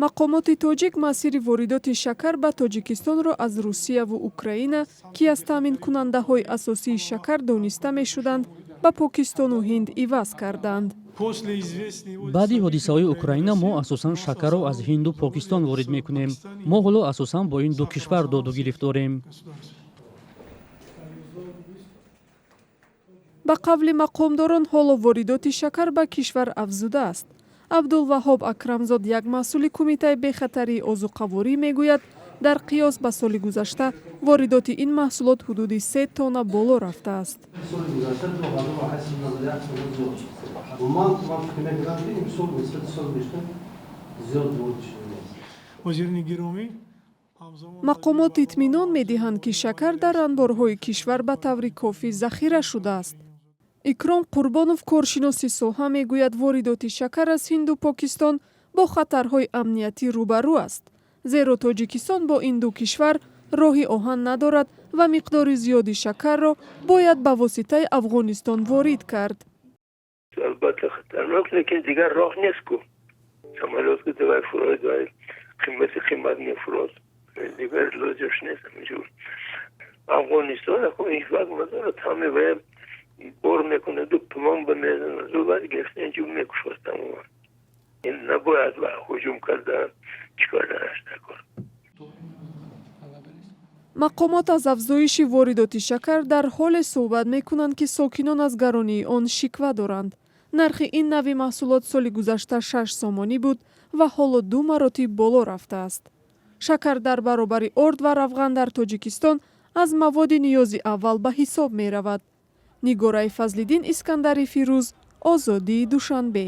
Мақомоти тоҷик масири воридоти шакар ба Тоҷикистонро аз Русияву Украина, ки аз таъминкунандаҳои асосии шакар дониста мешуданд, ба Покистону Ҳинд иваз карданд. Баъди ҳодисаҳои Украина мо асосан шакарро аз Ҳинду Покистон ворид мекунем. Мо ҳоло асосан бо ин ду кишвар доду гирифт дорем. Ба қавли мақомдорон, ҳоло воридоти шакар ба кишвар афзудааст. Абдулваҳоб Акрамзод, як масъули Кумитаи бехатарии озуқаворӣ, мегӯяд, дар қиёс ба соли гузашта воридоти ин маҳсулот ҳудуди 3 тонна боло рафтааст. Соли гузашта 2891 тонна зиёд шуд. Ман фикр мекунам, ки имсол нисбати соли гузашта зиёд ворид шудааст. Мақомот итминон медиҳанд, ки шакар дар анборҳои кишвар ба таври кофӣ захира шудааст. Икром Қурбонов, коршиноси соҳа, мегӯяд, воридоти шакар аз Ҳинду Покистон бо хатарҳои амниятӣ рӯбарӯ аст, зеро Тоҷикистон бо ин ду кишвар роҳи оҳан надорад ва миқдори зиёди шакарро бояд ба воситаи Афғонистон ворид кард. Албатта, хатарнок, лекин дигар роҳ нест ку. Самолёт ки давай фуроид, вай қимати қимат мефурод, дигар лоҷош нест. Ҳаминҷур Афғонистон ако ҳеҷ вақт надорад, ҳаме вая бор мекунаду пломба мезанаду, баъд гирифта инҷо мекушод, тамоман. Ин набояд ва ҳуҷум карда чикор данаш накор. Мақомот аз афзоиши воридоти шакар дар ҳоле суҳбат мекунанд, ки сокинон аз гаронии он шиква доранд. Нархи ин нави маҳсулот соли гузашта 6 сомонӣ буд ва ҳоло ду маротиб боло рафтааст. Шакар дар баробари орд ва равған дар Тоҷикистон аз маводи ниёзи аввал ба ҳисоб меравад. Нигораи Фазлиддин, Искандари Фирӯз, Озодӣ, Душанбе.